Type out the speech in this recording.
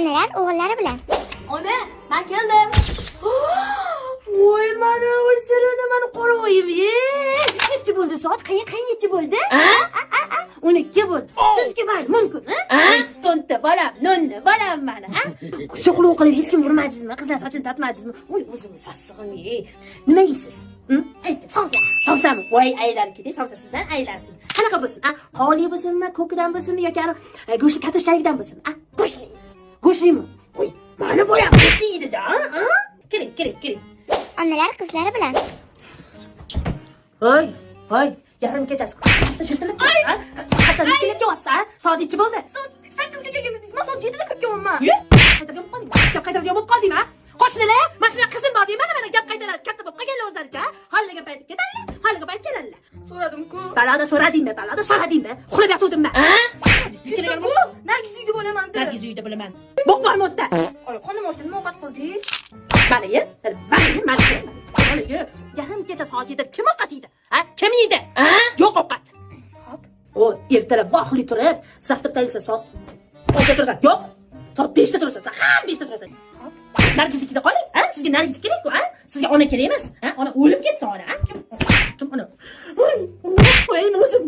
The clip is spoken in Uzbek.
Onalar o'g'illari bilan. Ona, men keldim. Voy, mana o'zirini, mani qoravoyim, ye. Nechi bo'ldi soat? Qayin, qayin, nechi bo'ldi? 12 bo'ldi. Sizga mayli, mumkin, a? To'nta bolam, nonni bolam mani, a? Shuqluq qilib hech kim urmadingizmi? Qizlar sochini tortmadingizmi? Voy, o'zimni sassig'im, ye. Nima yeysiz? Ayt, somsa. Somsami? Voy, aylanib ketay, somsa sizdan aylansin. Qanaqa bo'lsin, a? Qoli bo'lsinmi, ko'kidan bo'lsinmi yoki ani go'sht kartoshkaligidan bo'lsinmi? A? Go'shtli. Go'shtlimi? Voy, mani bolam go'shtli yeydi-da, a? Kiring, kiring, kiring. Onalar qizlari bilan. Voy, voy, yarim kechasi chirtilib qayerdan kelib kelyapsiz, a? Soat nechi bo'ldi? Soat 8 ga kelgan dedingiz, men soat 7 da kirib kelyapman. Ye, qaytargan bo'lib qolding. Gap qaytaradigan bo'lib qoldingmi, a? Qo'shnilar, mana shunaqa qizim bor deyman, mana gap qaytaradi. Katta bo'lib qolganlar o'zlaricha, xohlagan payti ketadilar, xohlagan payti keladilar. So'radim-ku. Baloda so'radingmi, baloda so'radingmi? Uxlab yotuvdimmi? Ketdim-ku. Nargiz uyda bo'laman deb. Nargiz uyida bo'laman. Bo'q bormi u yerda? Oy, qonim ochdi, nima ovqat qildingiz? Mana ye, mana ye, mana ye, mana ye. Yarim kecha soat 7da kim ovqat yeydi? Ha? Kim yeydi? Yo'q ovqat. Xo'p. O, ertalab vaqtli turib, завтрак tayyorlasan, soat 10da turasan. Yo'q. Soat 5da turasan. Sen ham 5da turasan. Xo'p. Nargiznikida qoling, ha? Sizga Nargiz kerak-ku, ha? Sizga ona kerak emas, ha? Ona o'lib ketsa ona, ha? Kim? Kim ona? Voy, voy, o'zim.